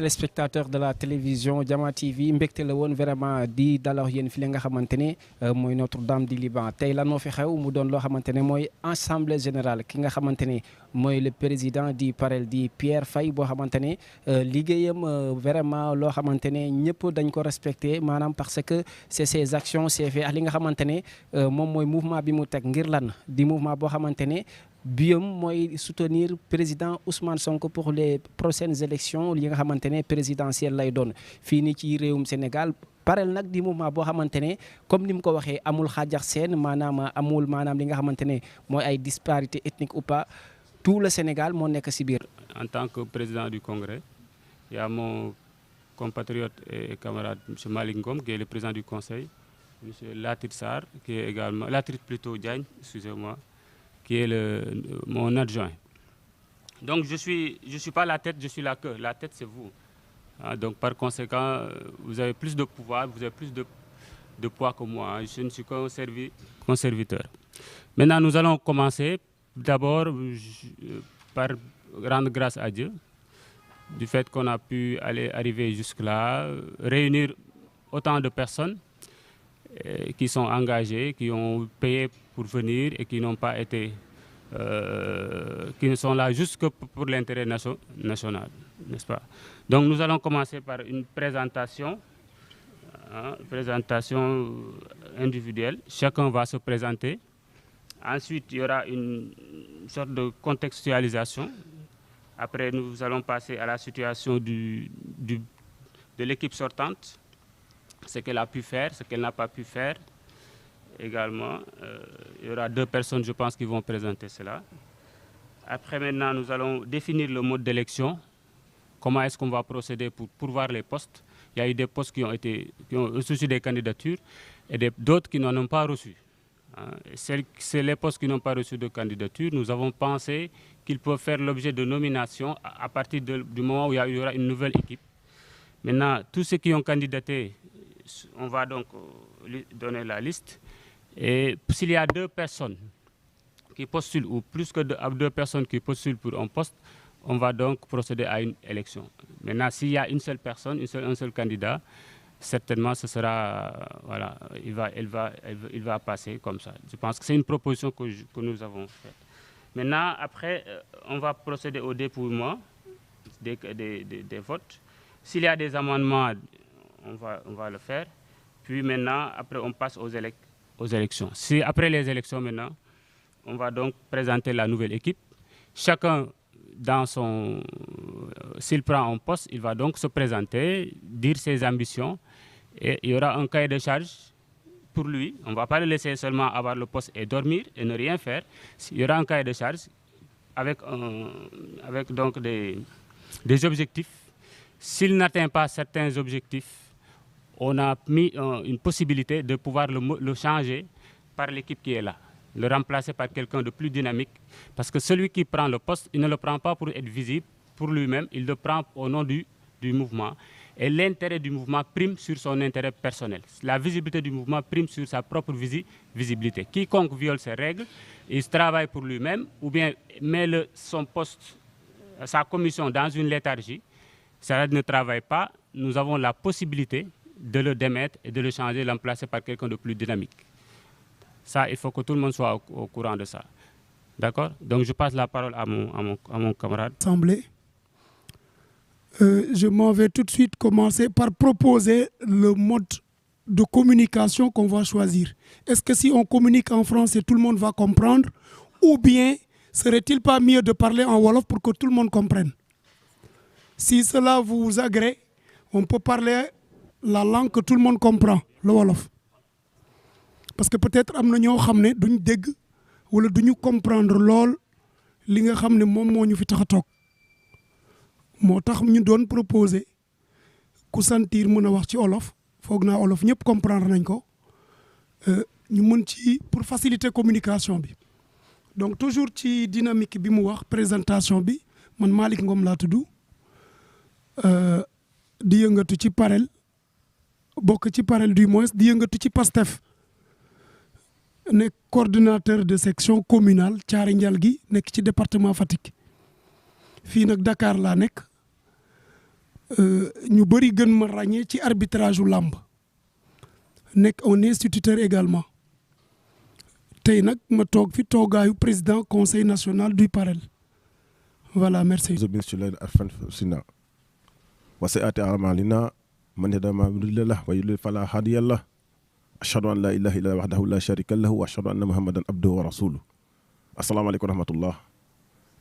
téléspectateurs de la télévision Jama TV mbégte la woon vraiment di dalal yéen fi li nga xamante ne mooy Notre-Dame du Liban tey lan moo fi xew mu doon loo xamante ne mooy assemblée générale ki nga xamante ne mooy le président di PAREL di Pierre Faye boo xamante ne liggéeyam vraiment loo xamante ne ñëpp dañ ko respecté maanaam parce que c'est ses actions c'est fait ak li nga xamante ne moom mooy mouvement bi mu teg ngir lan di mouvement boo xamante ne biom mooy soutenir président Ousmane Sonko pour les prochaines élections yi nga xamante ne présidentielle lay doon fii nii ci réewum Sénégal PAREL nag di mouvement boo xamante ne comme ni mu ko waxee amul xaajax seen maanaam amul maanaam li nga xamante ne mooy ay disparité ethnique ou pas tout le Sénégal moo nekk si biir. En tant que président du Congrès, il y a mon compatriote et camarade M. Malick Ngom qui est le président du Conseil, M. Latir Sarr qui est également Latir plutôt Diagne, excusez-moi, qui est mon adjoint. Donc je suis pas la tête, je suis la queue. La tête c'est vous. Donc par conséquent, vous avez plus de pouvoir, vous avez plus de poids que moi. Je ne suis qu'un serviteur. Maintenant, nous allons commencer d'abord par rendre grâce à Dieu du fait qu'on a pu arriver jusque-là, réunir autant de personnes qui sont engagées, qui ont payé pour venir et qui n'ont pas été, qui ne sont là juste que pour l'intérêt national, n'est-ce pas? Donc nous allons commencer par une présentation individuelle. Chacun va se présenter. Ensuite, il y aura une sorte de contextualisation. Après, nous allons passer à la situation de l'équipe sortante, ce qu'elle a pu faire, ce qu'elle n'a pas pu faire. Également, il y aura 2 personnes, je pense, qui vont présenter cela. Après, maintenant, nous allons définir le mode d'élection. Comment est-ce qu'on va procéder pour pourvoir les postes? Il y a eu des postes qui ont reçu des candidatures et d'autres qui n'en ont pas reçu. C'est les postes qui n'ont pas reçu de candidature. Nous avons pensé qu'ils peuvent faire l'objet de nomination à partir du moment où il y aura une nouvelle équipe. Maintenant, tous ceux qui ont candidaté, on va donc donner la liste. Et s'il y a 2 personnes qui postulent, ou plus que 2 personnes qui postulent pour un poste, on va donc procéder à une élection. Maintenant, s'il y a une seule personne, un seul candidat, certainement ce sera, voilà, il va passer comme ça. Je pense que c'est une proposition que nous avons faite. Maintenant, après, on va procéder au dépouillement des votes. S'il y a des amendements, on va le faire. Puis maintenant, après, on passe aux élections. Après les élections, maintenant, on va donc présenter la nouvelle équipe. Chacun, s'il prend un poste, il va donc se présenter, dire ses ambitions. Et il y aura un cahier de charge pour lui. On ne va pas le laisser seulement avoir le poste et dormir et ne rien faire. Il y aura un cahier de charge avec donc des objectifs. S'il n'atteint pas certains objectifs, on a mis une possibilité de pouvoir le changer par l'équipe qui est là, le remplacer par quelqu'un de plus dynamique. Parce que celui qui prend le poste, il ne le prend pas pour être visible pour lui-même, il le prend au nom du mouvement. Et l'intérêt du mouvement prime sur son intérêt personnel. La visibilité du mouvement prime sur sa propre visibilité. Quiconque viole ces règles, il travaille pour lui-même ou bien met son poste, sa commission dans une léthargie, ça ne travaille pas, nous avons la possibilité de le démettre et de le changer, l'emplacer par quelqu'un de plus dynamique. Ça, il faut que tout le monde soit au courant de ça. D'accord? Donc je passe la parole à mon camarade. Assemblée. Je m'en vais tout de suite commencer par proposer le mode de communication qu'on va choisir. Est-ce que si on communique en français, tout le monde va comprendre? Ou bien, serait-il pas mieux de parler en Wolof pour que tout le monde comprenne? Si cela vous agrée, on peut parler la langue que tout le monde comprend, le Wolof. Parce que peut-être am na ñoo xam ne duñ dégg wala duñu comprendre lool li nga xam ne moom moo ñu fi tax a toog. moo tax ñu doon proposer ku sentir mën a wax ci olof foog naa olof ñëpp comprendre nañ ko ñu mën ci pour faciliter communication bi. Donc toujours ci dynamique bi mu wax présentation bi man Malick Ngom laa tudd di yëngatu ci PAREL bokk ci PAREL du moins di yëngatu ci PASTEF nekk coordinateur de section communale Thiaré Ndialgui, gi, nekk ci département Fatick. Fii nag Dakar laa nekk ñu bëri gën ma ràññee ci arbitrage u làmb nekk un instituteur également tey nag ma toog fi toogaayu président conseil national du PAREL voilà merci. وسيأتي أعمالنا من هدى ما يضل له ويضلل فلا هادي له أشهد أن لا إله إلا وحده لا شريك له وأشهد أن محمدا عبده ورسوله. Assalamu alaikum wa rahmatullah.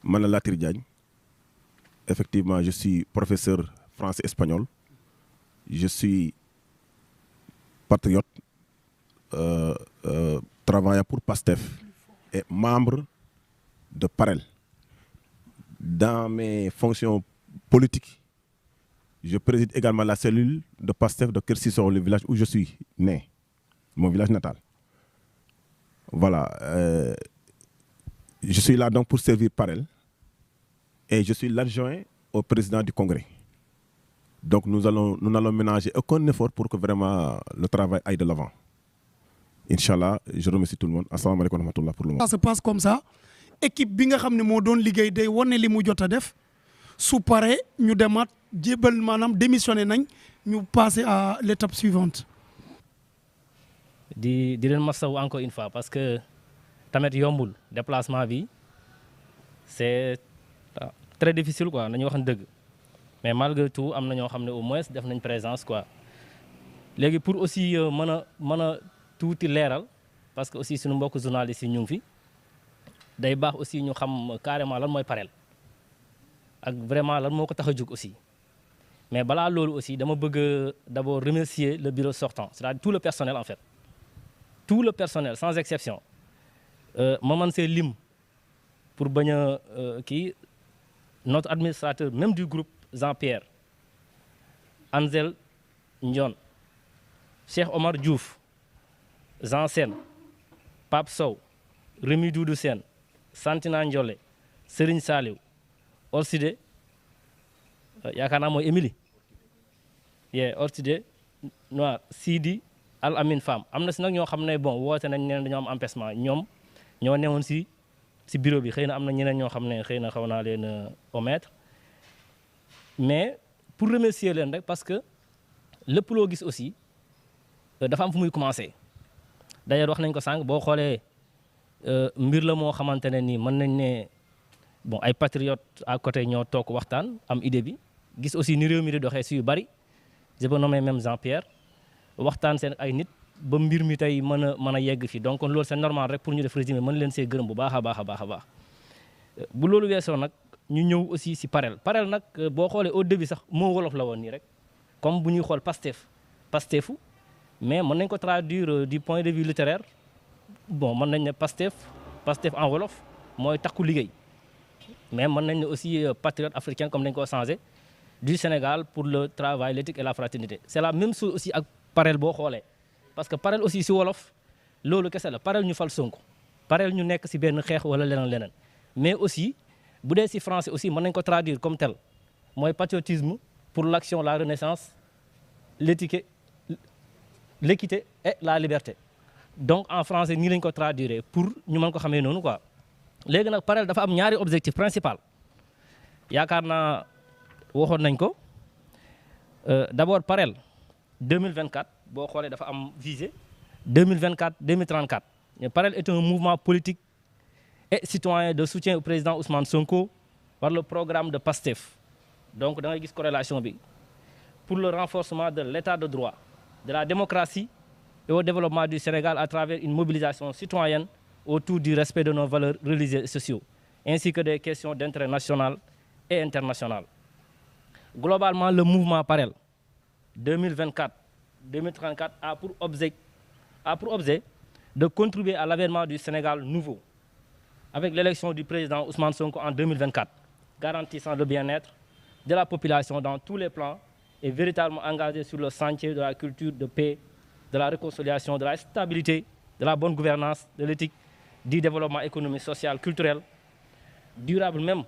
Man Latir Diagne. Effectivement, je suis professeur français-espagnol. Je suis patriote, travaillant pour PASTEF et membre de PAREL. Dans mes fonctions politiques, je préside également la cellule de PASTEF de Keur Sissoko, le village où je suis né, mon village natal. Voilà. Je suis là donc pour servir PAREL et je suis l'adjoint au président du Congrès. Donc nous n'allons ménager aucun effort pour que vraiment le travail aille de l'avant. Inch'Allah, je remercie tout le monde. Assalamu alaikum wa rahmatullah pour le moment. Ça se passe comme ça. Équipe bi nga xam ne moo doon liggéey day wane li mu jot a def su paree ñu demaat jébal maanaam démissionné nañ ñu passer à l'étape suivante. di leen masawu encore une fois parce que tamit yombul déplacement bi c'est très difficile quoi nañu wax dëgg mais malgré tout am na ñoo xam ne au moins def nañ présence quoi léegi pour aussi mën a tuuti leeral parce que aussi suñu mbokk journalistes yi ñu ngi fi day baax aussi ñu xam carrément lan mooy PAREL ak vraiment lan moo ko tax a jóg aussi mais balaa loolu aussi dama bëgg d'abord remercier le bureau sortant c'est-à-dire tout le personnel en fait tout le personnel sans exception ma mën see lim pour bañ a kii notre administrateur même du groupe Jean-Pierre Ansel Ndion Cheikh Omar Diouf Jean Sène Pape Sow Rémi Doudou Sène Santina Ndiolé Serigne Saliou Orsidé yaakaar naa mooy Émilie Orsidé Noir Sidi Al Amin Fam am na si nag ñoo xam ne bon woote nañ ne dañoo am empêchement ñoom ñoo newoon si bureau bi xëy na am na ñeneen ñoo xam ne xëy na xaw naa leen omettre mais pour remercier leen rek parce que lépp loo gis aussi dafa am fu muy commencer d'ailleurs wax nañ ko sànq boo xoolee mbir la moo xamante ne nii mën nañ ne bon ay patriotes à côté ñoo toog waxtaan am idée bi gis aussi ni réew mi di doxee si yu bari je peux nommer même Jean-Pierre waxtaan seen ay nit ba mbir mi tey mën a yegg fi donc loolu c'est normal rek pour ñu def résumé mën leen see gërëm bu baax a baax a baax a baax bu loolu weesoo nag ñu ñëw aussi si PAREL nag boo xoolee au début sax moo wolof la woon nii rek comme bu ñuy xool Pastefu mais mën nañ ko traduire du point de vue littéraire bon mën nañ ne Pastef en wolof mooy takku liggéey mais mën nañ ne aussi patriote africain comme dañ ko changé du Sénégal pour le travail l'éthique et la fraternité c'est la même chose aussi ak PAREL boo xoolee parce que PAREL aussi si wolof loolu kese la PAREL ñu fal Sonko PAREL ñu nekk si benn xeex wala leneen mais aussi bu dee si français aussi mën nañ ko traduire comme tel mooy patriotisme pour l'action la renaissance l'équité et la liberté donc en français nii lañ ko traduire pour ñu mën ko xamee noonu quoi léegi nag PAREL dafa am ñaari objectif principal yaakaar naa waxoon nañ ko d'abord PAREL 2024 boo xoolee dafa am visée 2024-2034 PAREL est un mouvement politique et citoyen de soutien au président Ousmane Sonko par le programme de PASTEF donc da ngay gis corrélation bi pour le renforcement de l'état de droit de la démocratie et au développement du Sénégal à travers une mobilisation citoyenne autour du respect de nos valeurs religieuses et sociaux ainsi que des questions d'intérêt national et international. Globalement, le mouvement PAREL 2024-2034 a pour objet de contribuer à l'avènement du Sénégal nouveau avec l'élection du président Ousmane Sonko en 2024, garantissant le bien-être de la population dans tous les plans et véritablement engagé sur le sentier de la culture de paix, de la réconciliation, de la stabilité, de la bonne gouvernance, de l'éthique, du développement économique, social, culturel, durable même,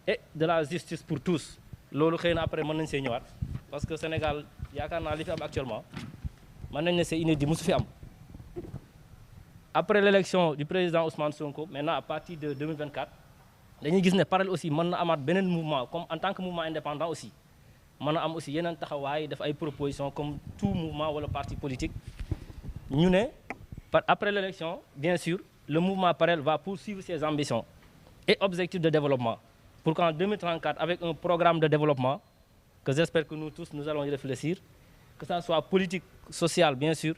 et de la justice pour tous. Loolu xëy na après mën nañ see ñëwaat parce que Sénégal yaakaar naa li fi am actuellement mën nañ ne c'est inédit musu fi am. Après l'élection du président Ousmane Sonko maintenant à partir de 2024 dañuy gis ne PAREL aussi mën na amaat beneen mouvement comme en tant que mouvement indépendant aussi mën a am aussi yeneen taxawaay def ay propositions comme tout mouvement wala parti politique ñu ne après l'élection bien sûr le mouvement PAREL va poursuivre ses ambitions et objectifs de développement pour qu'en 2034 avec un programme de développement que j'espère que nous tous nous allons y réfléchir, que ça soit politique, sociale bien sûr,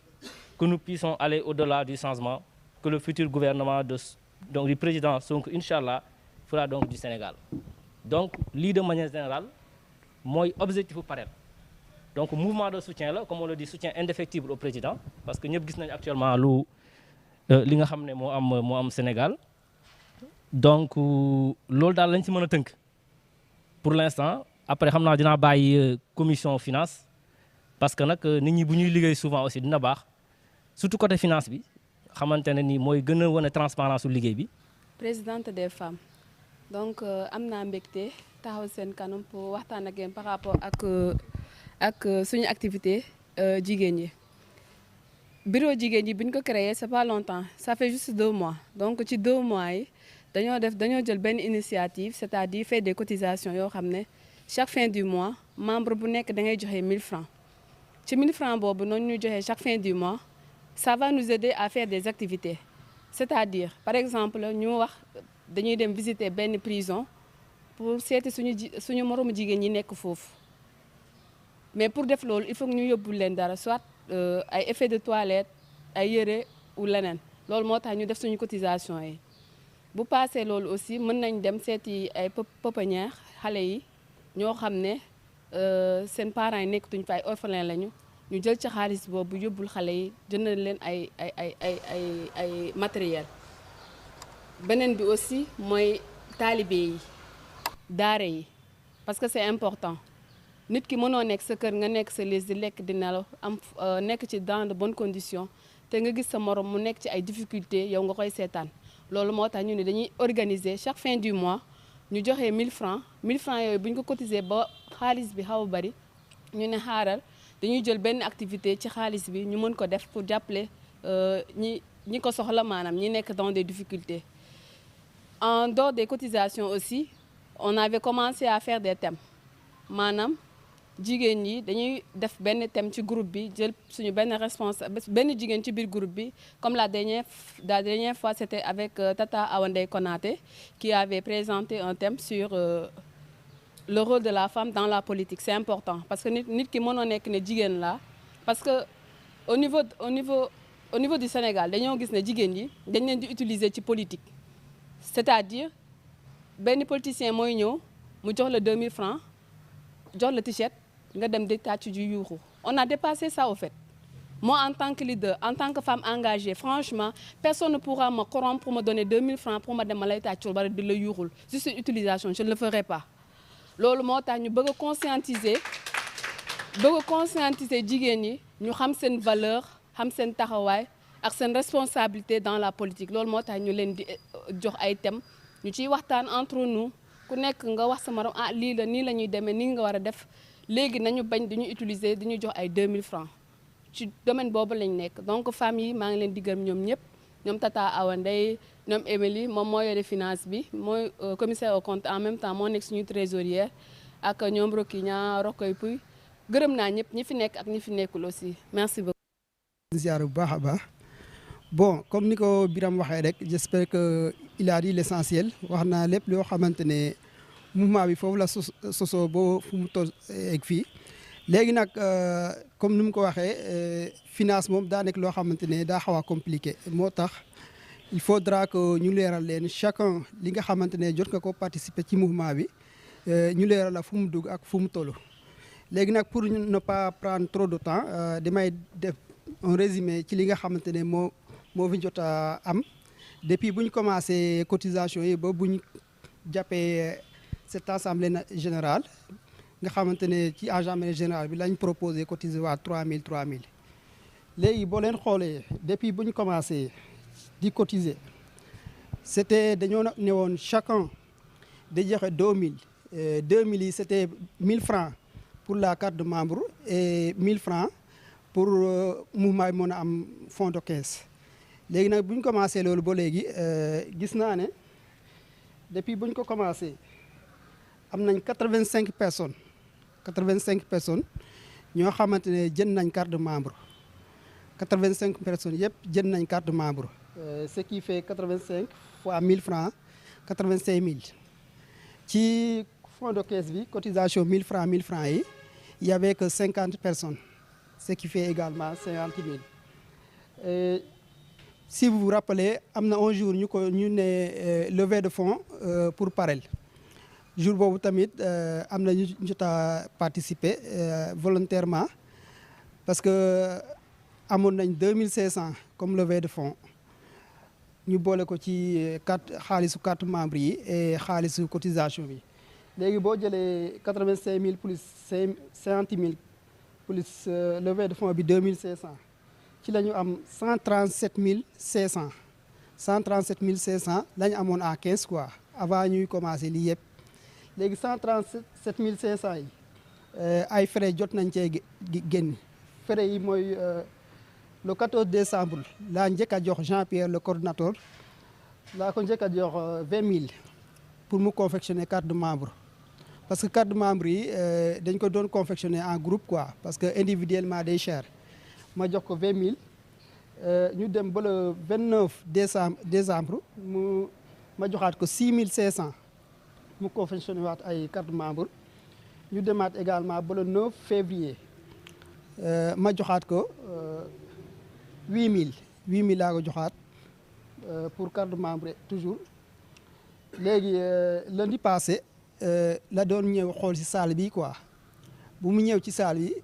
que nous puissions aller au-delà du changement que le futur gouvernement donc du président Sonko Inch'Allah fera donc du Sénégal. Donc lii de manière générale mooy objectif bu PAREL. Donc mouvement de soutien la comme on le dit soutien indéfectible au président parce que ñëpp gis nañu actuellement li nga xam ne moo am Sénégal. Donc loolu daal lañ ci mën a tënk pour l'instant après xam naa dinaa bàyyi commission finance parce que nag nit ñi bu ñuy liggéey souvent aussi dina baax surtout côté finance bi xamante ne ni mooy gën a wane transparence su liggéey bi. Présidente des femmes donc am naa mbégte taxaw seen kanam pour waxtaan ak yéen par rapport ak suñu activité jigéen ñi. Bureau jigéen ñi bi ñu ko créé c'est pas longtemps ça fait juste 2 mois donc ci 2 mois yi dañoo jël benn initiative c'est-à-dire faire des cotisations yoo xam ne chaque fin du mois membre bu nekk da ngay joxe 1000 francs ci 1000 francs boobu noonu ñu joxe chaque fin du mois ça va nous aider à faire des activités c'est-à-dire par exemple ñu wax dañuy dem visiter benn prison pour seeti suñu moromu jigéen ñi nekk foofu mais pour def loolu il faut que ñu yóbbul leen dara soit ay effets de toilette ay yére ou leneen loolu moo tax ñu def suñu cotisation yi bu passé loolu aussi mën nañ dem seeti ay pouponnières xale yi ñoo xam ne seen parents yi nekkatuñ fa ay orphelins lañu ñu jël ci xaalis boobu yóbbul xale yi jëndal leen ay matériel. beneen bi aussi mooy taalibe yi daara yi parce que c'est important nit ki mënoo nekk sa kër nga nekk sa liis di lekk di nelaw am nekk ci dans de bonnes conditions te nga gis sa morom mu nekk ci ay difficultés yow nga koy seetaan. loolu moo tax ñu ne dañuy organiser chaque fin du mois ñu joxe 1000 francs yooyu bu ñu ko cotiser ba xaalis bi xaw a bari ñu ne xaaral dañuy jël benn activité ci xaalis bi ñu mën ko def pour jàppale ñi ko soxla maanaam ñi nekk dans des difficultés. En dehors des cotisations aussi on avait commencé à faire des thèmes maanaam jigéen ñi dañuy def benn thème ci groupe bi jël suñu benn responsable benn jigéen ci biir groupe bi comme la dernière fois c'était avec Tata Awa Ndeye Konaté qui avait présenté un thème sur le rôle de la femme dans la politique c'est important parce que nit ki mënoo nekk ne jigéen la parce que au niveau du Sénégal dañoo gis ne jigéen ñi dañ leen di utiliser ci politique c'est-à-dire benn politicien mooy ñëw mu jox la 2000 francs jox la t-shirt nga dem di tàcc ju yuuxu on a dépassé ça au fait moi en tant que leader en tant que femme engagée franchement personne ne pourra me corrompre pour me donner 2000 francs pour ma dem ma lay tàccul wala di la yuuxul juste une utilisation je ne le ferai pas loolu moo tax ñu bëgg a conscientiser jigéen ñi ñu xam seen valeur xam seen taxawaay ak seen responsabilité dans la politique loolu moo tax ñu leen di jox ay thèmes ñu ciy waxtaan entre nous ku nekk nga wax sa morom ah lii la nii la ñuy demee nii nga war a def léegi nañu bañ dañu utiliser dañuy jox ay 2000 francs ci domaine boobu lañ nekk donc femmes yi maa ngi leen di gërëm ñoom ñëpp ñoom Tata Awa Ndeye ñoom Émilie moom moo yore finance bi mooy commissaire au compte en même temps moo nekk suñu trésorière ak ñoom Rokiña Rokoy Puy gërëm naa ñëpp ñi fi nekk ak ñi fi nekkul aussi merci beaucoup. ziar bu baax a baax bon comme ni ko Biram waxee rek j'espère que il a dit l'essentiel wax naa lépp loo xamante ne mouvement bi foofu la sosoo boo fu mu toll ak fii léegi nag comme ni mu ko waxee finance moom daa nekk loo xamante ne daa xaw a compliqué moo tax il faudra que ñu leeral leen chacun li nga xamante ne jot nga ko participer ci mouvement bi ñu leeral la fu mu dugg ak fu mu toll léegi nag pour ne pas prendre trop de temps damay def un résumé ci li nga xamante ne moo fi jot a am depuis bu ñu commencé cotisation yi ba bu ñu jàppee cette assemblée générale nga xamante ne ci assemblée générale bi lañ proposé cotiser waa 3000 léegi boo leen xoolee depuis bu ñu commencé di cotiser c'était dañoo ne woon chacun da joxe 2000 yi c'était 1000 francs pour la carte de membre et 1000 francs pour mouvement bi mën a am fonds de caisse léegi nag bu ñu commencé loolu ba léegi gis naa ne depuis bu ñu ko commencé am nañ 85 personnes 85 personnes ñoo xamante ne jënd nañ carte de membre 85 personnes yëpp jënd nañ carte de membre ce qui fait 85 fois 1000 francs 85 000 ci fonds de caisse bi cotisation 1000 francs yi il y avait que 50 personnes ce qui fait également 50 000 et si vous vous rappelez am na un jour ñu ne levée de fonds pour Parel jour boobu tamit am na ñu jot a participer volontairement parce que amoon nañ 2500 comme levée de fonds ñu boole ko ci xaalisu carte membre yi et xaalisu cotisation bi léegi boo jëlee 85 000 plus 50 000 plus levée de fonds bi 2500 ci la ñu am 137 500 137 500 la ñu amoon à 15 quoi avant ñuy commencer lii yëpp léegi 137 500 yi ay frais jot nañ cee génn frais yi mooy le 14 décembre laa njëkk a jox Jean-Pierre le coordinateur laa ko njëkk a jox 20 000 pour mu confectionner carte de membre parce que carte de membre yi dañ ko doon confectionner en groupe quoi parce que individuellement day cher ma jox ko 20 000 ñu dem ba le 29 décembre ma joxaat ko 6 500 mu confectionner waat ay carte de membre ñu demaat également ba le 9 février ma joxaat ko 8000 laa ko joxaat pour carte de membre toujours léegi lundi passé la doon ñëw xool ci salle bi quoi bu mu ñëw ci salle bi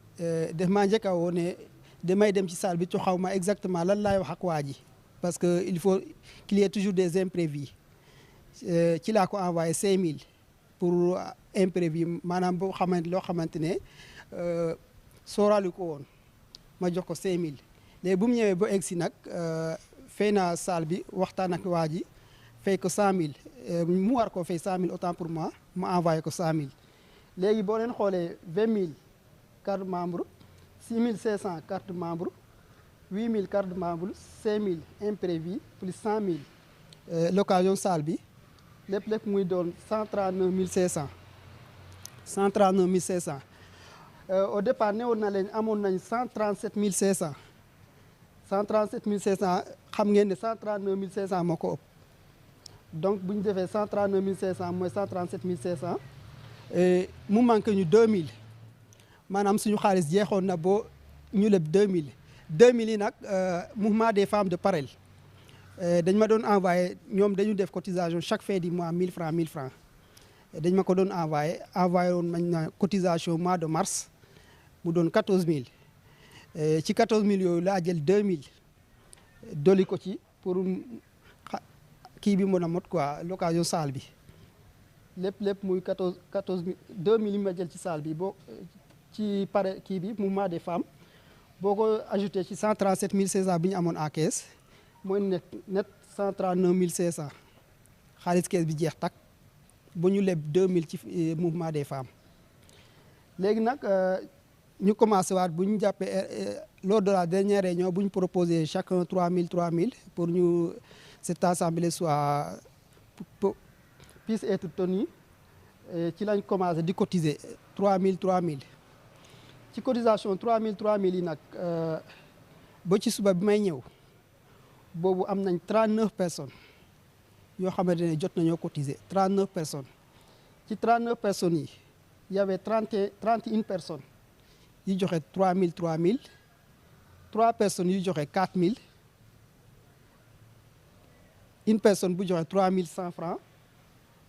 daf maa njëkk a woo ne damay dem ci salle bi ci xaw ma exactement lan laay wax ak waa ji parce que il faut qu'il y ait toujours des imprévus ci laa ko envoyé 5000 pour imprévu maanaam boo loo xamante ne sóoraale ko woon ma jox ko 5000 léegi bu mu ñëwee ba egg si nag fay naa salle bi waxtaan ak waa ji fay ko 100000 mu war koo fay 100000 autant pour moi mu envoyé ko 100000 léegi boo leen xoolee 20000 carte membre 6500 carte membre 8000 carte membre 5000 imprévu plus 100000 l'occasion salle bi lépp muy doon 139 500 139 500 au départ newoon na leen amoon nañ 137 500 137 500 xam ngeen ne 139 500 moo ko ëpp donc bu ñu defee 139 500 mooy 137 500 mu manqué ñu 2000 maanaam suñu xaalis jeexoon na boo ñu leb 2000 2000 yi nag mouvement des femmes de Parel dañ ma doon envoyé ñoom dañu def cotisation chaque fin du mois 1000 francs dañ ma ko doon envoyé woon mañ na cotisation mois de mars mu doon 14000 ci 14000 yooyu laa jël 2000 dolli ko ci pour kii bi mën a mot quoi l'occasion salle bi lépp muy 14000 2000 yi ma jël ci salle bi boo ci pare kii bi mouvement des femmes boo ko ajouté ci 137 500 bi ñu amoon à caisse mooy net 139 500 xaalis kees bi jeex tak ba ñu leb 2000 ci mouvement des femmes léegi nag ñu commencé waat bu ñu jàppee lors de la dernière réunion bu ñu proposé chacun 3000 pour ñu cette assemblée soit puisse être tenue ci lañ commencé di cotiser 3000 ci cotisation 3000 yi nag ba ci suba bi may ñëw boobu am nañ 39 personnes yoo xamante ne jot nañoo cotiser 39 personnes ci 39 personnes yi y avait 31 personnes yi joxe 3000 3 personnes yu joxe 4000 une personne bu joxe 3100 francs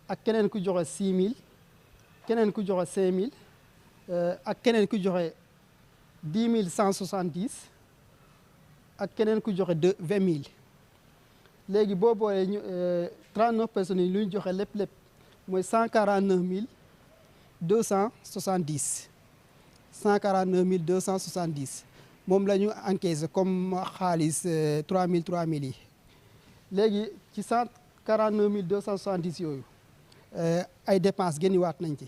ak keneen ku joxe 6000 keneen ku joxe 5000 ak keneen ku joxe 10 170 ak keneen ku joxe 20 000 léegi boo boolee ñu 39 personnes yi lu ñu joxe lépp mooy 149 270 149 270 moom la ñu encaissé comme xaalis 3000 yi léegi ci 149 270 yooyu ay dépenses génniwaat nañ ci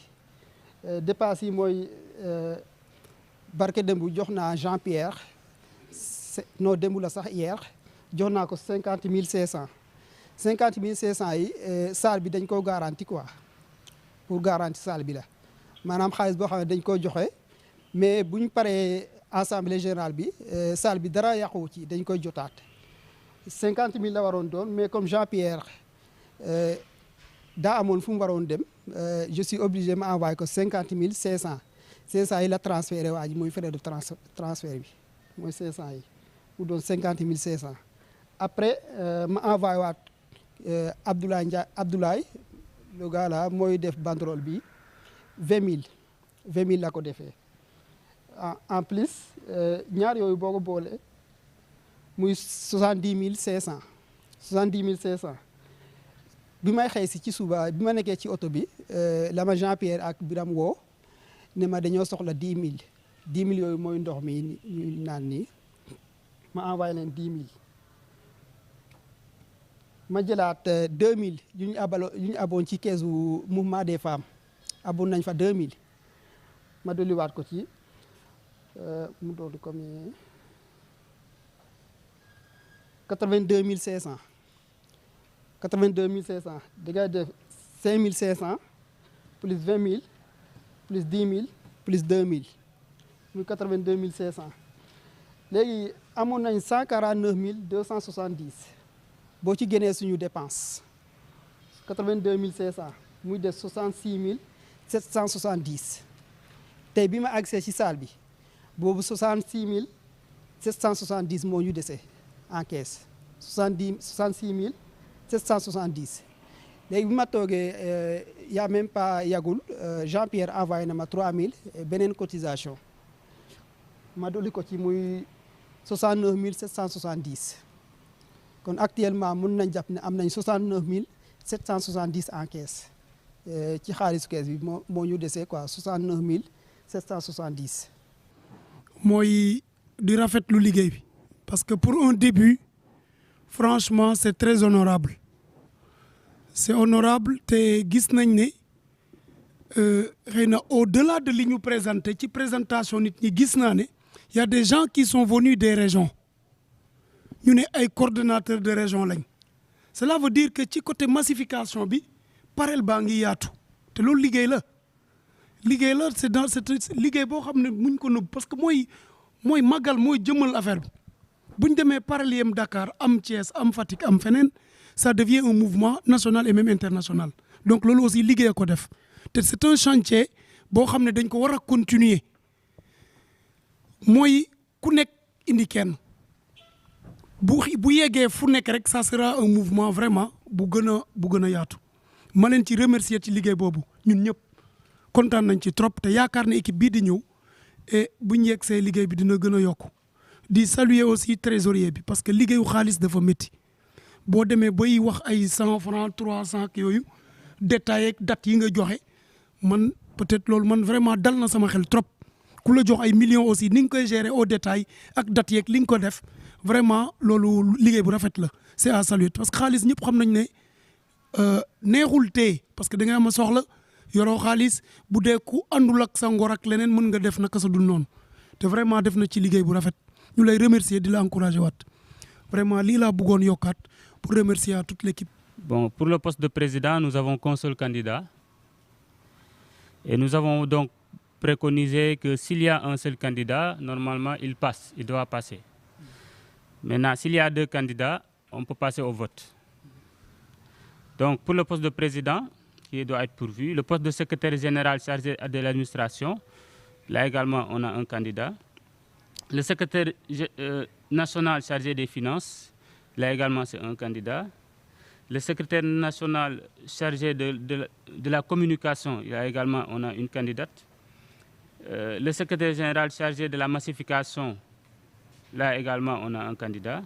dépenses yi mooy barke démb jox naa Jean-Pierre non démb la sax hier jox naa ko 50 500 50 500 yi salle bi dañ ko garanti quoi pour garanti salle bi la maanaam xaalis boo xam ne dañ ko joxe mais bu ñu paree assemblée générale bi salle bi dara yàquwu ci dañ koy jotaat 50 000 la waroon doon mais comme Jean-Pierre daa amoon fu mu waroon dem je suis obligé ma envoyé ko 50 500 500 yi la transféré waa ji mooy frais de transfert bi mooy 500 yi mu doon 50 500 après ma envoyé waat Abdoulaye Ndiaye Abdoulaye le gars là mooy def banderole bi 20 000 la ko defee en plus ñaar yooyu boo ko boole muy 70 500 70 500 bi may xëy si ci suba bi ma nekkee ci oto bi la ma Jean-Pierre ak Biram woo ne ma dañoo soxla 10 000 10 000 yooyu mooy ndox mi ñu naan nii ma envoyé leen 10 000 ma jëlaat 2000 yu ñu aboon ci keesu mouvement des femmes aboon nañ fa 2000 ma dolliwaat ko ci mu doon comme 82 500 82 500 da ngay def 5 500 plus 20 000 plus 10 000 plus 2 000 muy 82 500 léegi amoon nañ 149 270 boo ci génnee suñu dépense 82 500 muy def 66 770 tey bi ma agsee ci salle bi boobu 66 770 moo ñu dese en caisse 66 770 léegi bi ma toogee y a même pas yagul Jean-Pierre envoyé na ma 3000 beneen cotisation ma dolli ko ci muy 69 770 kon actuellement mun nañ jàpp ne am nañ 69 770 en caisse ci xaalisu caisse bi moo ñu desee quoi 69 770. mooy di rafetlu liggéey bi parce que pour un début franchement c'est très honorable c'est honorable te gis nañ ne xëy na au-delà de li ñu présenté ci présentation nit ñi gis naa ne y a des gens qui sont venus des régions ñu ne ay coordonnateurs de région lañ cela veut dire que ci côté massification bi parel baa ngi yaatu te loolu liggéey la c'est dans cette liggéey boo xam ne muñ ko nëbb parce que mooy màggal mooy jëmmal affaire bi bu ñu demee parel yem Dakar am Thiès am Fatick am feneen ça devient un mouvement national et même international donc loolu aussi liggéey ko def te c'est un chantier boo xam ne dañ ko war a continuer mooy ku nekk indi kenn bu yeggee fu nekk rek ça sera un mouvement vraiment bu gën a yaatu ma leen ci remercier ci liggéey boobu ñun ñëpp kontaan nañ ci trop te yaakaar ne équipe bii di ñëw et bu ñu yeggsee liggéey bi dina gën a yokku di saluer aussi trésorier bi parce que liggéeyu xaalis dafa métti boo demee bay wax ay 100 francs 300 ak yooyu détail ak date yi nga joxe man peut-être loolu man vraiment dal na sama xel trop ku la jox ay millions aussi ni nga koy gérer au détail ak date yeeg li nga ko def vraiment loolu liggéey bu rafet la c'est à saluer parce que xaalis ñëpp xam nañ ne neexul tee parce que da nga am soxla yoroo xaalis bu dee ku àndul ak sa ngor ak leneen mën nga def naka sa dul noonu te vraiment def na ci liggéey bu rafet ñu lay remercier di la encourager waat vraiment lii laa bëggoon yokkaat pour remercier à toute l'équipe. Bon, pour le poste de président, nous avons qu'un seul candidat. Et nous avons donc préconisé que s'il y a un seul candidat, normalement, il doit passer. Maintenant, s'il y a deux candidats, on peut passer au vote. Donc, pour le poste de président, qui doit être pourvu, le poste de secrétaire général chargé de l'administration, là également, on a un candidat. Le secrétaire national chargé des finances, là également, c'est un candidat. Le secrétaire national chargé de la communication, là également, on a une candidate. Le secrétaire général chargé de la massification, là également, on a un candidat.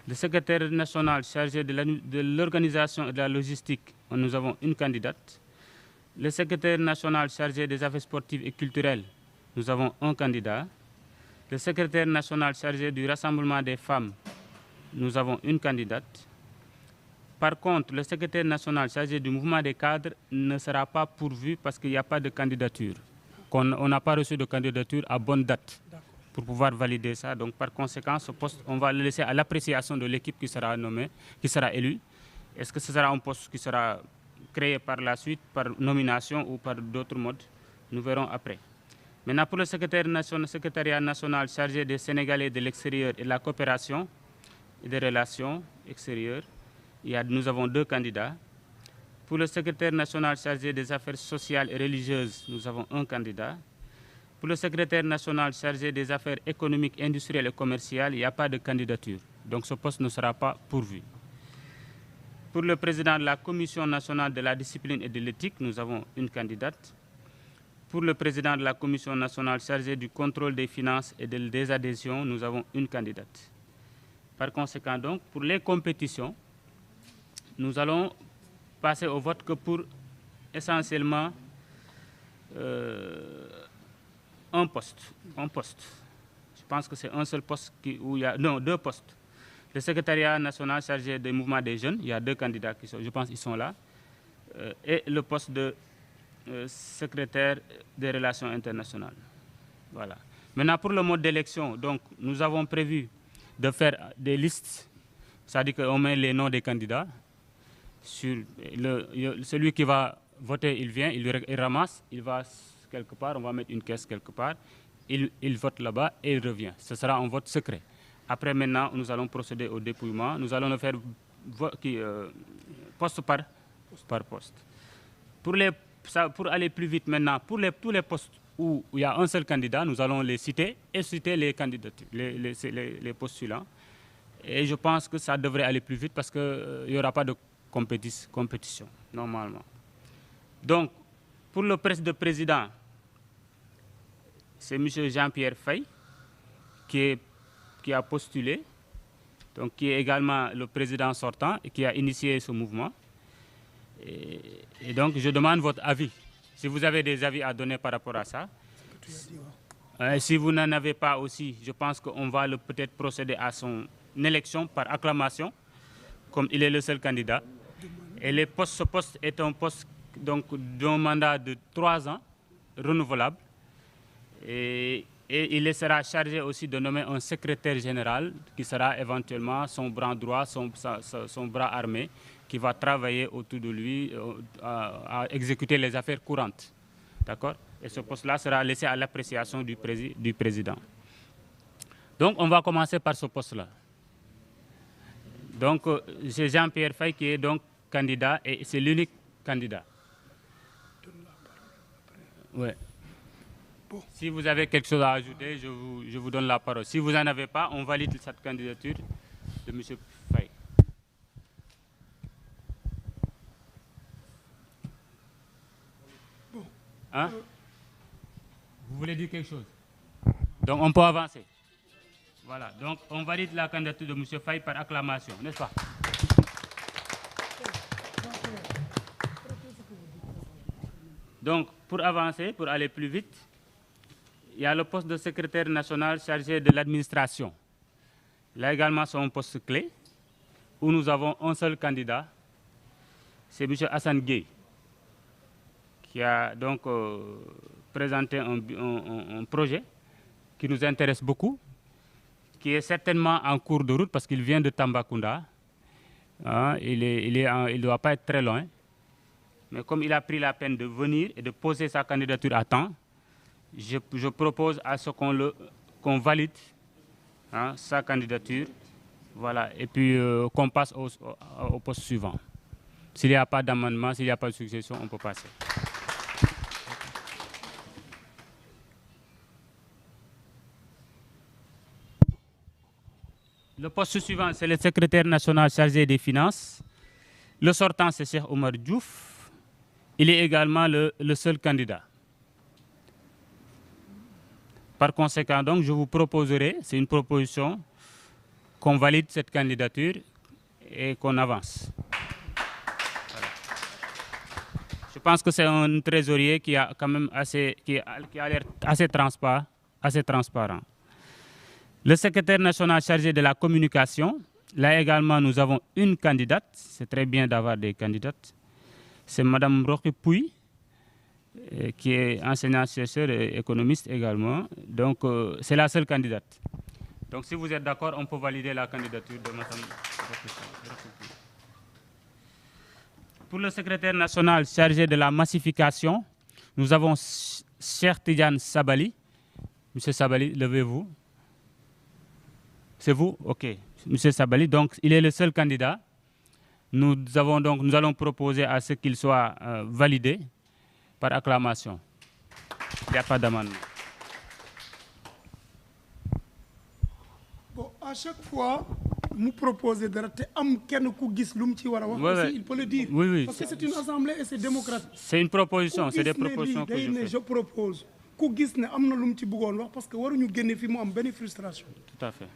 Le secrétaire national chargé de l'organisation et de la logistique, nous avons une candidate. Le secrétaire national chargé des affaires sportives et culturelles, nous avons un candidat. Le secrétaire national chargé du rassemblement des femmes, nous avons une candidate. Par contre, le secrétaire national chargé du mouvement des cadres ne sera pas pourvu parce qu'il n'y a pas de candidature. On n'a pas reçu de candidature à bonne date pour pouvoir valider ça. Donc, par conséquent, ce poste, on va le laisser à l'appréciation de l'équipe qui sera nommée, qui sera élue. Est-ce que ce sera un poste qui sera créé par la suite, par nomination ou par d'autres modes? Nous verrons après. Maintenant, pour le secrétariat national chargé des Sénégalais de l'extérieur et de la coopération et des relations extérieures, nous avons 2 candidats. Pour le secrétaire national chargé des affaires sociales et religieuses, nous avons 1 candidat. Pour le secrétaire national chargé des affaires économiques, industrielles et commerciales, il n'y a pas de candidature. Donc ce poste ne sera pas pourvu. Pour le président de la Commission nationale de la discipline et de l'éthique, nous avons 1 candidate. Pour le président de la Commission nationale chargée du contrôle des finances et des adhésions, nous avons 1 candidate. Par conséquent, donc, pour les compétitions, nous allons passer au vote que pour essentiellement un poste. Je pense que c'est un seul poste où il y a... Non, 2 postes. Le secrétariat national chargé des mouvements des jeunes, il y a 2 candidats qui sont, je pense qu'ils sont là. Et le poste de secrétaire des relations internationales. Voilà. Maintenant, pour le mode d'élection, donc, nous avons prévu de faire des listes, c'est-à-dire qu'on met les noms des candidats. Celui qui va voter, il vient, il ramasse, il va quelque part, on va mettre une caisse quelque part, il vote là-bas et il revient. Ce sera un vote secret. Après, maintenant, nous allons procéder au dépouillement. Nous allons le faire poste par poste. Pour aller plus vite maintenant, pour tous les postes où il y a un seul candidat, nous allons les citer et citer les candidatures, les postulants. Et je pense que ça devrait aller plus vite parce qu'il n'y aura pas de compétition, normalement. Donc, pour le président, c'est M. Jean-Pierre Faye qui a postulé, donc qui est également le président sortant et qui a initié ce mouvement. Et donc, je demande votre avis. Si vous avez des avis à donner par rapport à ça. Si vous n'en avez pas aussi, je pense qu'on va peut-être procéder à son élection par acclamation, comme il est le seul candidat. Et ce poste est un poste d'un mandat de 3 ans, renouvelable. Et il sera chargé aussi de nommer un secrétaire général qui sera éventuellement son bras droit, son bras armé, qui va travailler autour de lui à exécuter les affaires courantes. D'accord? Et ce poste-là sera laissé à l'appréciation du président. Donc, on va commencer par ce poste-là. Donc, c'est Jean-Pierre Faye qui est donc candidat et c'est l'unique candidat. Ouais. Si vous avez quelque chose à ajouter, je vous donne la parole. Si vous n'en avez pas, on valide cette candidature de M. Faye. Hein? Vous voulez dire quelque chose? Donc on peut avancer. Voilà, donc on valide la candidature de M. Faye par acclamation, n'est-ce pas? Donc pour avancer, pour aller plus vite, il y a le poste de secrétaire national chargé de l'administration. Là également, c'est un poste clé où nous avons un seul candidat, c'est M. Hassan Gueye, qui a donc présenté un projet qui nous intéresse beaucoup, qui est certainement en cours de route parce qu'il vient de Tambacounda. Hein, il ne doit pas être très loin. Mais comme il a pris la peine de venir et de poser sa candidature à temps, je propose à ce qu'on valide sa candidature, voilà, et puis qu'on passe au poste suivant. S'il n'y a pas d'amendement, s'il n'y a pas de succession, on peut passer. Le poste suivant, c'est le secrétaire national chargé des finances. Le sortant, c'est Cheikh Omar Diouf. Il est également le seul candidat. Par conséquent, donc, je vous proposerai, c'est une proposition, qu'on valide cette candidature et qu'on avance. Voilà. Je pense que c'est un trésorier qui a quand même qui a l'air assez transparent. Le secrétaire national chargé de la communication, là également nous avons une candidate, c'est très bien d'avoir des candidates, c'est Mme Rocky Pouy, qui est enseignante-chercheur et économiste également. Donc, c'est la seule candidate. Donc, si vous êtes d'accord, on peut valider la candidature de Mme Rocky Pouy. Pour le secrétaire national chargé de la massification, nous avons Cheikh Tidiane Sabali. Monsieur Sabali, levez-vous. C'est vous? OK. Monsieur Sabali, donc il est le seul candidat. Nous allons proposer à ce qu'il soit validé par acclamation. Il n'y a pas d'amendement. Bon, à chaque fois, nous proposons de rater il peut le dire. Oui, oui. Parce que c'est une assemblée et c'est démocratique. C'est une proposition, c'est des propositions que je fais. Je propose. Parce que nous frustration. Tout à fait.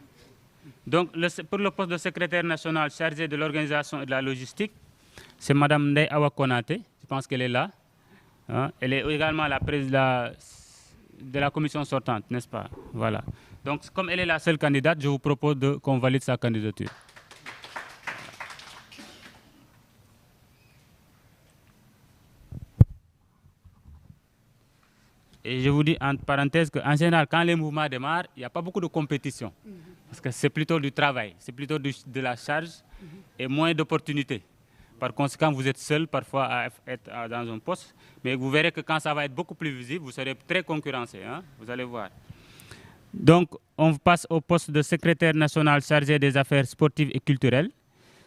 Donc, pour le poste de secrétaire national chargé de l'organisation et de la logistique, c'est Mme Ndeye Awa Konaté. Je pense qu'elle est là. Hein? Elle est également la présidente de la commission sortante, n'est-ce pas? Voilà. Donc, comme elle est la seule candidate, je vous propose qu'on valide sa candidature. Et je vous dis en parenthèse qu'en général, quand les mouvements démarrent, il n'y a pas beaucoup de compétition. Parce que c'est plutôt du travail, c'est plutôt de la charge et moins d'opportunités. Par conséquent, vous êtes seul parfois à être dans un poste, mais vous verrez que quand ça va être beaucoup plus visible, vous serez très concurrencé, hein? Vous allez voir. Donc, on passe au poste de secrétaire national chargé des affaires sportives et culturelles.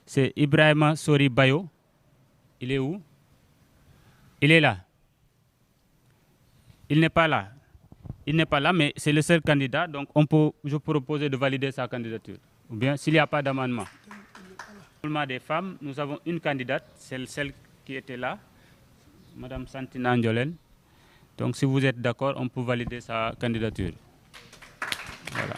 C'est Ibrahima Sori Bayo. Il est où? Il est là. Il n'est pas là. Il n'est pas là, mais c'est le seul candidat, donc je peux proposer de valider sa candidature. Ou bien, s'il n'y a pas d'amendement. Des femmes, nous avons une candidate, c'est celle qui était là, Mme Santina Ndjolen. Donc, si vous êtes d'accord, on peut valider sa candidature. Voilà.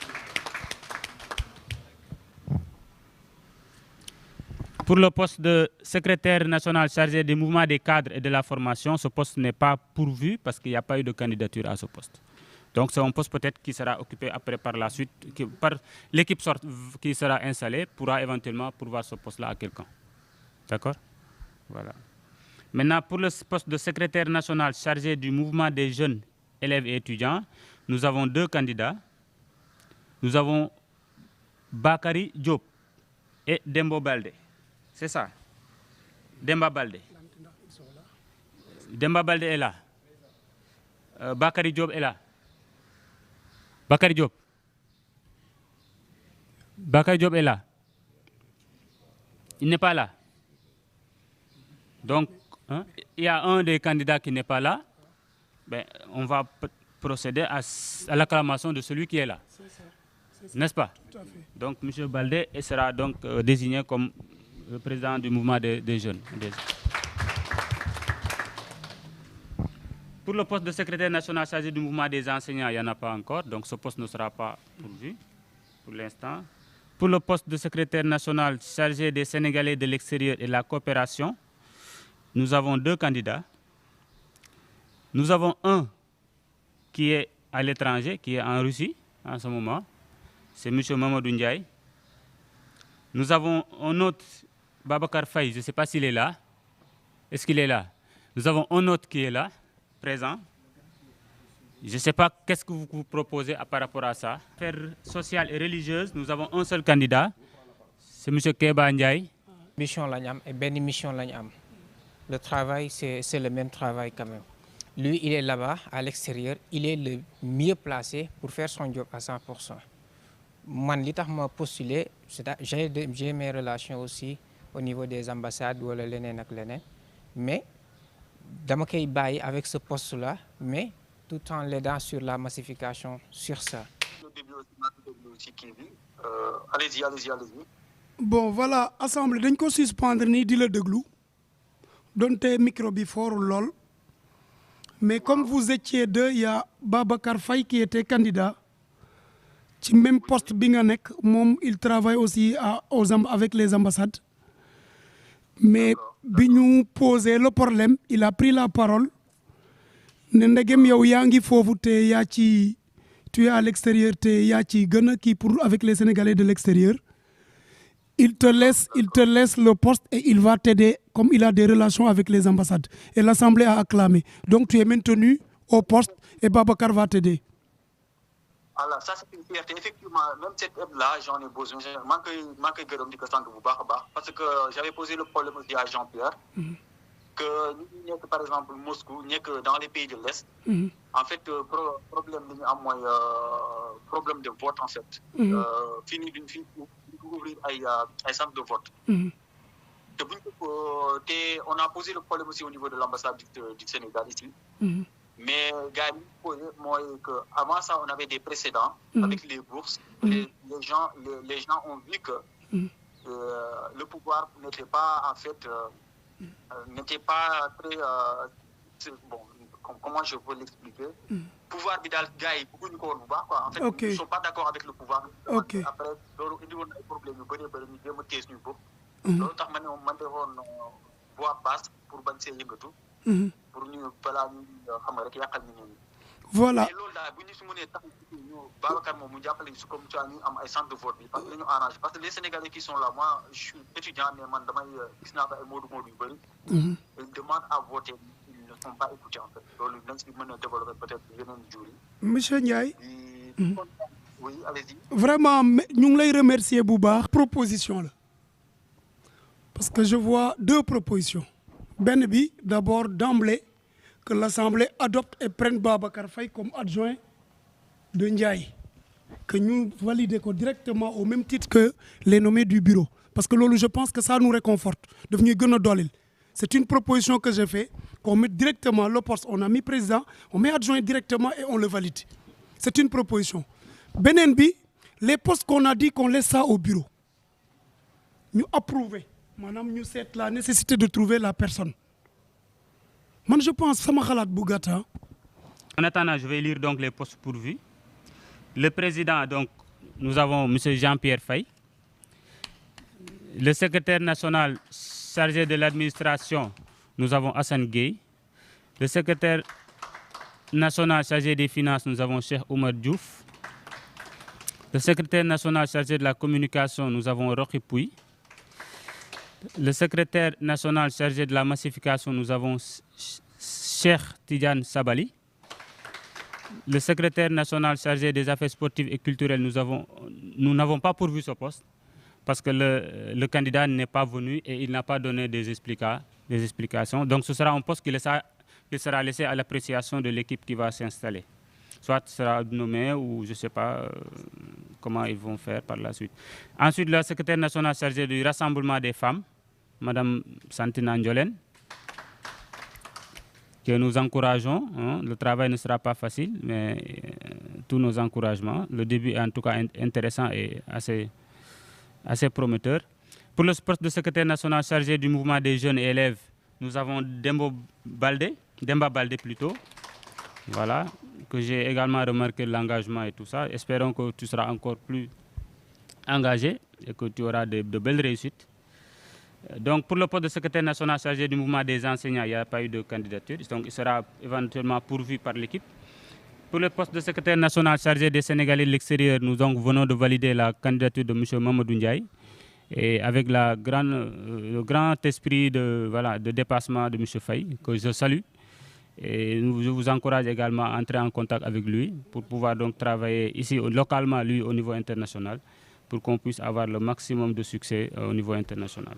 Pour le poste de secrétaire national chargé des mouvements des cadres et de la formation, ce poste n'est pas pourvu parce qu'il n'y a pas eu de candidature à ce poste. Donc c'est un poste peut-être qui sera occupé après par la suite, par l'équipe qui sera installée pourra éventuellement pourvoir ce poste-là à quelqu'un. D'accord? Voilà. Maintenant, pour le poste de secrétaire national chargé du mouvement des jeunes élèves et étudiants, nous avons deux candidats. Nous avons Bakary Diop et Dembo Balde. C'est ça? Demba Balde. Demba Balde est là. Bakary Diop est là. Bakary Diop. Bakary Diop est là. Il n'est pas là. Donc, hein, il y a un des candidats qui n'est pas là. Ben, on va procéder à l'acclamation de celui qui est là. N'est-ce pas? Tout à fait. Donc, M. Balde sera donc désigné comme le président du mouvement des jeunes. Pour le poste de secrétaire national chargé du mouvement des enseignants, il n'y en a pas encore, donc ce poste ne sera pas pourvu pour l'instant. Pour le poste de secrétaire national chargé des Sénégalais de l'extérieur et de la coopération, nous avons deux candidats. Nous avons un qui est à l'étranger, qui est en Russie en ce moment, c'est M. Mamadou Ndiaye. Nous avons un autre, Babacar Faye, je ne sais pas s'il est là. Est-ce qu'il est là? Nous avons un autre qui est là, présent. Je ne sais pas qu'est-ce que vous proposez par rapport à ça. Affaires sociales et religieuses, nous avons un seul candidat, c'est M. Keba Ndiaye. Mission Lagnam et Benny Mission Lagnam. Le travail, c'est le même travail quand même. Lui, il est là-bas, à l'extérieur, il est le mieux placé pour faire son job à 100%. Moi, je postulé, j'ai mes relations aussi au niveau des ambassades ou mais dama koy bàyyi avec ce poste-là, mais tout en l'aidant sur la massification sur ça. Allez-y. Bon, voilà, assemblée, dañ ko suspendre ni di la déglu. Donte micro bi fort lol. Mais comme vous étiez deux, il y a Babacar Faye qui était candidat. Ci même poste bi nga nek, mom il travaille aussi avec les ambassades. Mais bi ñu posé le problème, il a pris la parole. Ne ndegem yow yaangi fofu te ya ci tu es à l'extérieur te ya ci gëna ki pour avec les Sénégalais de l'extérieur. Il te laisse le poste et il va t'aider comme il a des relations avec les ambassades. Et l'Assemblée a acclamé. Donc tu es maintenu au poste et Babacar va t'aider. Alors ça c'est une fierté. Effectivement, même cette aide-là, j'en ai besoin. Parce que j'avais posé le problème aussi à Jean-Pierre. que nous, par exemple, Moscou, que dans les pays de l'Est, en fait, problème de vote, en fait. Fini d'ouvrir un centre de vote. On a posé le problème aussi au niveau de l'ambassade du Sénégal ici. Mais avant ça, on avait des précédents avec les bourses. Les gens ont vu que le pouvoir n'était pas, en fait, n'était pas très... bon, comment je peux l'expliquer? Pouvoir Bidal Gaï, beaucoup de quoi. En fait, ils ne sont pas d'accord avec le pouvoir. Après, il y a des problèmes, il y a des questions. Donc, on voix basse pour banser les gâteaux. Pour nous, voilà. Parce que les Sénégalais qui sont là, moi, je suis étudiant, mais ils demandent à voter. Ils ne sont pas écoutés, en fait. Monsieur Ndiaye, oui, allez-y. Vraiment, nous les remercier Bouba. Proposition là. Parce que je vois deux propositions. Benbi, d'abord d'emblée, que l'Assemblée adopte et prenne Babacar Faye comme adjoint de Ndiaye. Que nous validons directement au même titre que les nommés du bureau. Parce que je pense que ça nous réconforte. C'est une proposition que j'ai faite, qu'on met directement le poste. On a mis président, on met adjoint directement et on le valide. C'est une proposition. Benenbi, les postes qu'on a dit qu'on laisse ça au bureau. Nous approuvons. Madame, nous c'est la nécessité de trouver la personne. Moi, je pense que ça m'a Bougata. En attendant, je vais lire donc les postes pourvus. Le président, donc, nous avons M. Jean-Pierre Faye. Le secrétaire national chargé de l'administration, nous avons Hassan Gueye. Le secrétaire national chargé des finances, nous avons Cheikh Oumar Diouf. Le secrétaire national chargé de la communication, nous avons Rocky Pouy. Le secrétaire national chargé de la massification, nous avons Cheikh Tidiane Sabali. Le secrétaire national chargé des affaires sportives et culturelles, nous n'avons pas pourvu ce poste parce que le candidat n'est pas venu et il n'a pas donné des explications. Donc ce sera un poste qui sera laissé à l'appréciation de l'équipe qui va s'installer. Soit sera nommé ou je ne sais pas comment ils vont faire par la suite. Ensuite, le secrétaire national chargé du rassemblement des femmes, Madame Santine Andjolène, que nous encourageons. Le travail ne sera pas facile, mais tous nos encouragements. Le début est en tout cas intéressant et assez prometteur. Pour le poste de secrétaire national chargé du mouvement des jeunes et élèves, nous avons Demba Baldé plutôt. Voilà, que j'ai également remarqué l'engagement et tout ça. Espérons que tu seras encore plus engagé et que tu auras de belles réussites. Donc, pour le poste de secrétaire national chargé du mouvement des enseignants, il n'y a pas eu de candidature. Donc, il sera éventuellement pourvu par l'équipe. Pour le poste de secrétaire national chargé des Sénégalais de l'extérieur, nous venons de valider la candidature de M. Mamadou Ndiaye. Et avec le grand esprit de dépassement de M. Faye, que je salue. Et je vous encourage également à entrer en contact avec lui pour pouvoir donc travailler ici localement, lui, au niveau international, pour qu'on puisse avoir le maximum de succès au niveau international.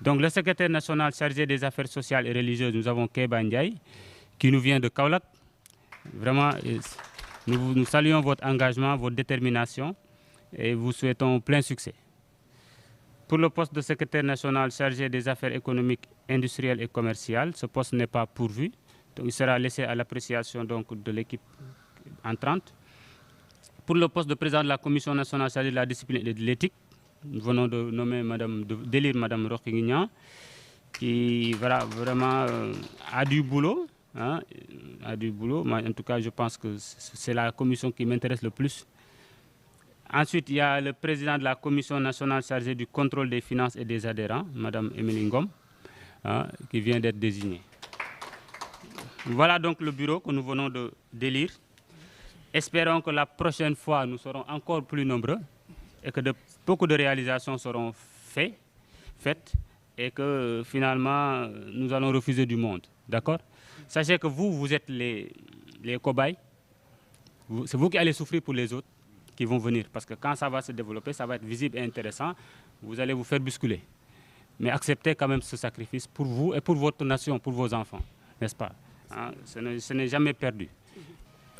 Donc, le secrétaire national chargé des affaires sociales et religieuses, nous avons Keba Ndiaye, qui nous vient de Kaolack. Vraiment, nous saluons votre engagement, votre détermination et vous souhaitons plein succès. Pour le poste de secrétaire national chargé des affaires économiques, industrielles et commerciales, ce poste n'est pas pourvu. Donc, il sera laissé à l'appréciation de l'équipe entrante. Pour le poste de président de la Commission nationale chargée de la discipline et de l'éthique, nous venons d'élire Mme Rokhignan, qui vraiment a du boulot. Moi, en tout cas, je pense que c'est la commission qui m'intéresse le plus. Ensuite, il y a le président de la Commission nationale chargée du contrôle des finances et des adhérents, Mme Émilie Ngom, qui vient d'être désignée. Voilà donc le bureau que nous venons d'élire. Espérons que la prochaine fois, nous serons encore plus nombreux et que beaucoup de réalisations seront faites et que finalement, nous allons refuser du monde. D'accord? Sachez que vous êtes les cobayes. C'est vous qui allez souffrir pour les autres qui vont venir. Parce que quand ça va se développer, ça va être visible et intéressant. Vous allez vous faire bousculer. mais acceptez quand même ce sacrifice pour vous et pour votre nation, pour vos enfants, n'est-ce pas? Hein? Ce n'est jamais perdu.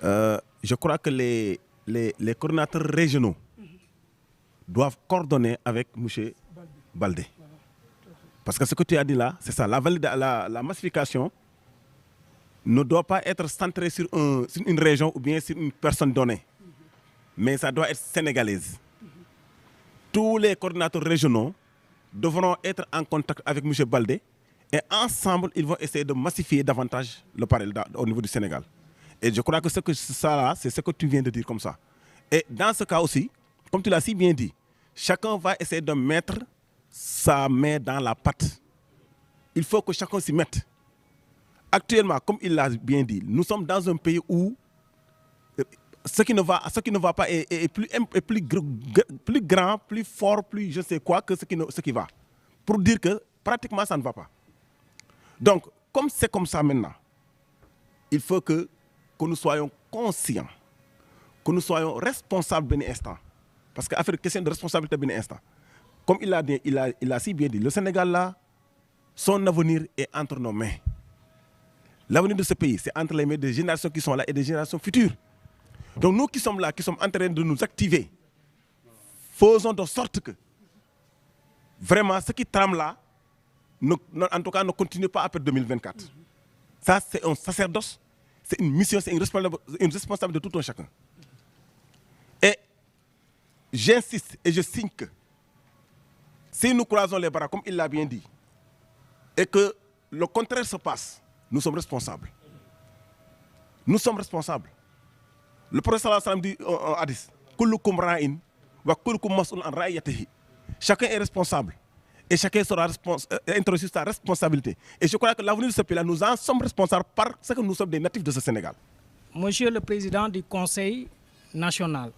Je crois que les coordinateurs régionaux doivent coordonner avec M. Baldé. Parce que ce que tu as dit là, c'est ça, la massification ne doit pas être centrée sur une région ou bien sur une personne donnée, mais ça doit être sénégalaise. Tous les coordinateurs régionaux devront être en contact avec M. Baldé et ensemble, ils vont essayer de massifier davantage le parallèle au niveau du Sénégal. Et je crois que ça, c'est ce que tu viens de dire comme ça. Et dans ce cas aussi, comme tu l'as si bien dit, chacun va essayer de mettre sa main dans la pâte. Il faut que chacun s'y mette. Actuellement, comme il l'a bien dit, nous sommes dans un pays où ce qui ne va pas est plus grand, plus fort, plus je ne sais quoi que ce qui va. Pour dire que pratiquement ça ne va pas. Donc, comme c'est comme ça maintenant, il faut que nous soyons conscients, que nous soyons responsables d'un instant. Parce qu'affaire question de responsabilité d'un instant. Comme il a si bien dit, le Sénégal là, son avenir est entre nos mains. L'avenir de ce pays, c'est entre les mains des générations qui sont là et des générations futures. Donc nous qui sommes là, qui sommes en train de nous activer, faisons de sorte que vraiment ce qui trame là, en tout cas ne continue pas après 2024. Ça, c'est un sacerdoce, c'est une mission, c'est une responsabilité de tout un chacun. Et j'insiste et je signe que si nous croisons les bras, comme il l'a bien dit, et que le contraire se passe, nous sommes responsables. Nous sommes responsables. Le prophète sallam dit en hadith, kullukum ra'in wa kullukum mas'ul an ra'iyatihi. Chacun est responsable et chacun sera introduit sa responsabilité. Et je crois que l'avenir de ce pays-là, nous en sommes responsables parce que nous sommes des natifs de ce Sénégal. Monsieur le Président du Conseil national,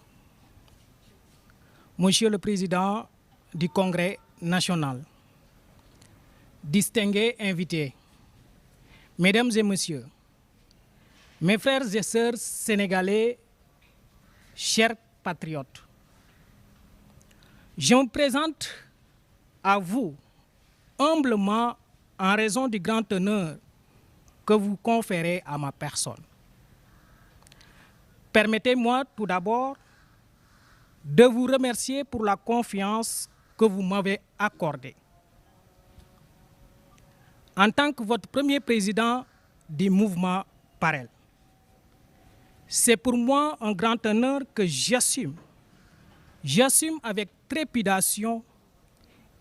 Monsieur le Président du Congrès national, distingués invités, Mesdames et Messieurs, mes frères et sœurs sénégalais, chers patriotes, je me présente à vous humblement en raison du grand honneur que vous conférez à ma personne. Permettez-moi tout d'abord de vous remercier pour la confiance que vous m'avez accordée. En tant que votre premier président du mouvement PAREL, c'est pour moi un grand honneur que j'assume. J'assume avec trépidation,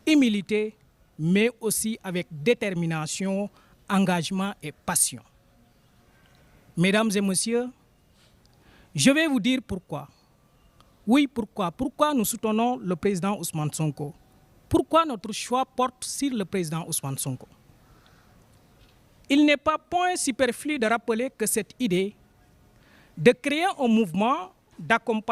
humilité, mais aussi avec détermination, engagement et passion. Mesdames et messieurs, je vais vous dire pourquoi. Oui, pourquoi. Pourquoi nous soutenons le président Ousmane Sonko? Pourquoi notre choix porte sur le président Ousmane Sonko? Il n'est pas point superflu de rappeler que cette idée de créer un mouvement d'accompagnement